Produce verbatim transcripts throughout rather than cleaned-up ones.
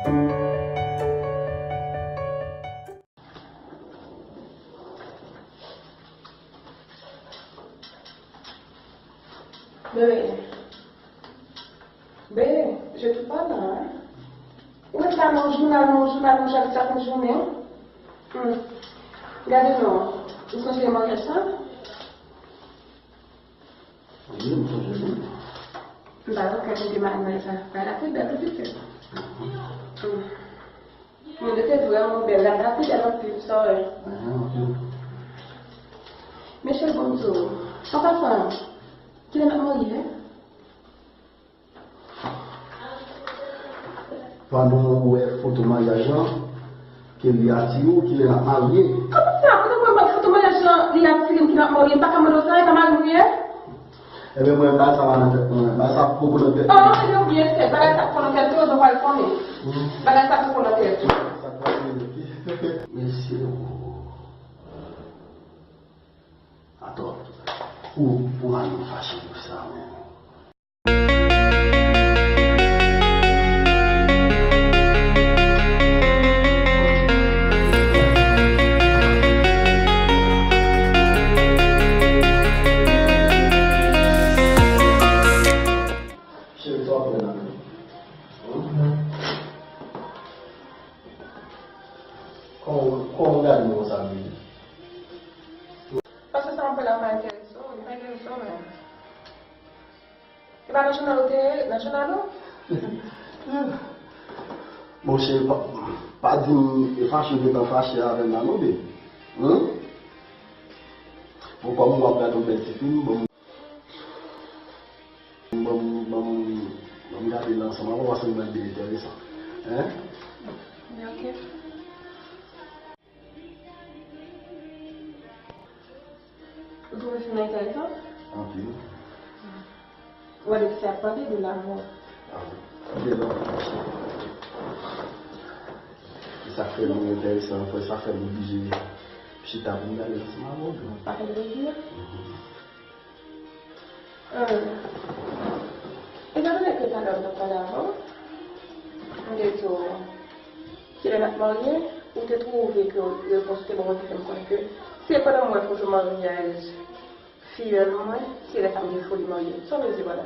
Bebe, bebe, je suis pas là, hein. Ou ret la nan jounal, nan jounal, nan jounal, sa fin jounen. Hmm. Gade non, ou sonje maryaj sa? Wi, m sonje wi. M pa wè kèk moun te maryaj la. Bagay la te bèl wi, pitit. Hmm. Moun yo te vrèman bèl. Rad la te bèl anpil, sa w wè. Mesye, bon m di w, an pasan, kilè n ap marye? Pandan w wè foto maryaj lan, ke li atire w, kilè n ap marye? Kòman sa? Kote mwen wè foto maryaj lan, li atire m, ki n ap marye? M pa ka mande w sa, e pa mari m li ye? Ebyen, mwen, bagay sa pa nan tèt mwen, bagay sa poko nan tèt mwen. Ah, ebyen, ou byen fè, bagay sa poko nan tèt ou, donk w al konnen. Hmm. Bagay sa poko nan tèt ou. Sa k pase, ok? Mesye, o. Atò, pou, pou Mario fache pou sa, men. Cheri, sa w ap fè la menm? Hmm? Kòman, kòman w gade m konsa, bebe? Paske sa w ap fè la pa enterese w, li pa enterese w menm. E pa nan jounal ou te ye, nan jounal ou? Monchè, pa, pa di m e fache w gentan fache avè m la non, bebe. Hum? Bon, kòm w ap gade yon bèl ti fim, bon, bon, bon, bon, gade l ansanm avè w, paske l pral byen enteresan. Hein? Ok. Ou twouve fim nan enteresan? Anpil. Ou wè de kisa y ap pale, de lanmou. Ah, de lanmou. E sa k fè l enteresan ankò, e sa k fè m oblije chita pou m gade l ansanm avè w. Pa fè m plezi. Mhm. Hum. Etandone ke talè m t ap pale avè w, m te di w, kilè n ap marye, ou te twouve ke repons ou te ban mwen te fè m konnen ke se pandan m wè foto maryaj fiyèl mwen, se lè sa m gen foli marye. Sa w vle di pa la?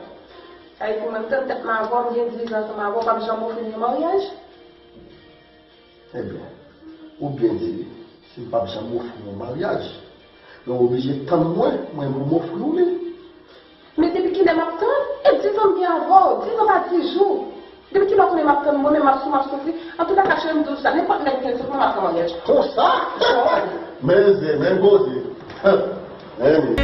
Sa vle di mwen, m tann tèt mwen avè w, m gen diz an ansanm avè w, w p ap janm ofri m yon maryaj? Ebyen, ou byen di, si m p ap janm ofri w yon maryaj, men w oblije tann mwen, mwen pou m ofri w li. Men depi kilè m ap tann? E diz an m gen avè w, diz an pa diz jou. Depi kilè w konnen m ap tann, mwen menm m ap sou, m ap soufri? Antouka, cheri, m di w sa, nenpòt nèg ki gen sou mwen, m ap fè maryaj. Konsa? Men zen, men koze. Anyway.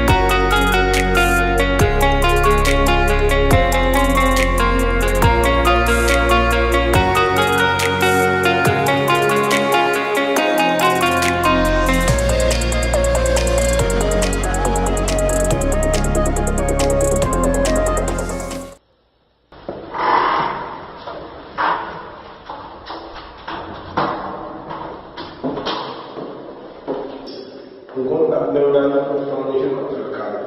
M konn ap nan lari pou fanmi yo ap fè kare.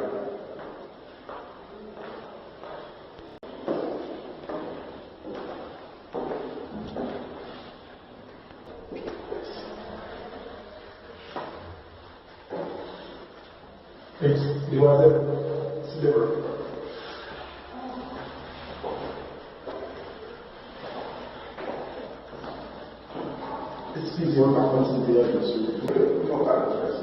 Demwazèl, silvouplè. Eskize m, m pa konn si m te ranje sou. Mwen pa konn fè sa.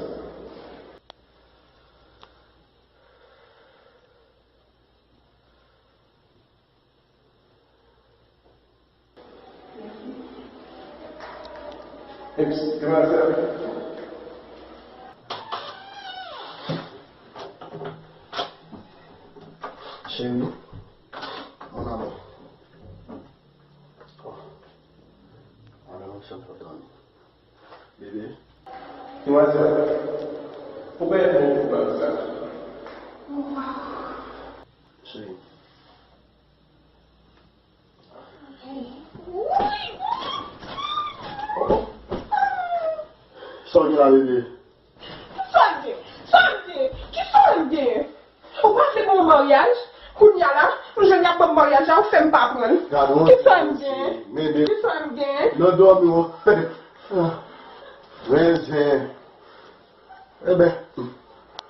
Eps, demwazèl. Cheri, ann avan. Oh. Ann avan, chanm fò dòmi. Bebe. Demwazèl, ou pa ede m pou bag sa. Cheri. Oh, oh. Sa w gen la, bebe? Kisa w gen? Sa w gen? Kisa w gen? Ou pa vle ban m maryaj? Kounye a la, m jwenn y ap ban Maryaj la, ou fè m pa pran l. Kisa m gen? Kisa m gen? Nan dòmi w. Renzen. Eben,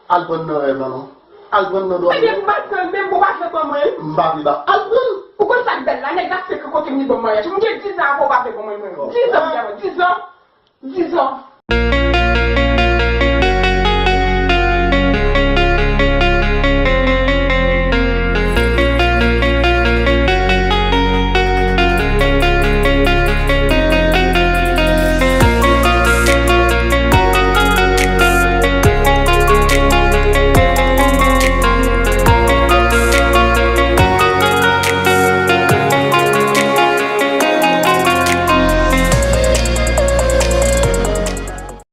al pran nan rèv la non. Al pran nan dòmi. Ebyen, m pa pran l menm, ou pa vle ban mwen l. M pa vle ba. Al pran l. Ou konn sa k bèl la, nèg la se ki kote m li ban m maryaj. M gen dizan avan ou pa vle ban mwen l. Dizan, dizan. Dizan.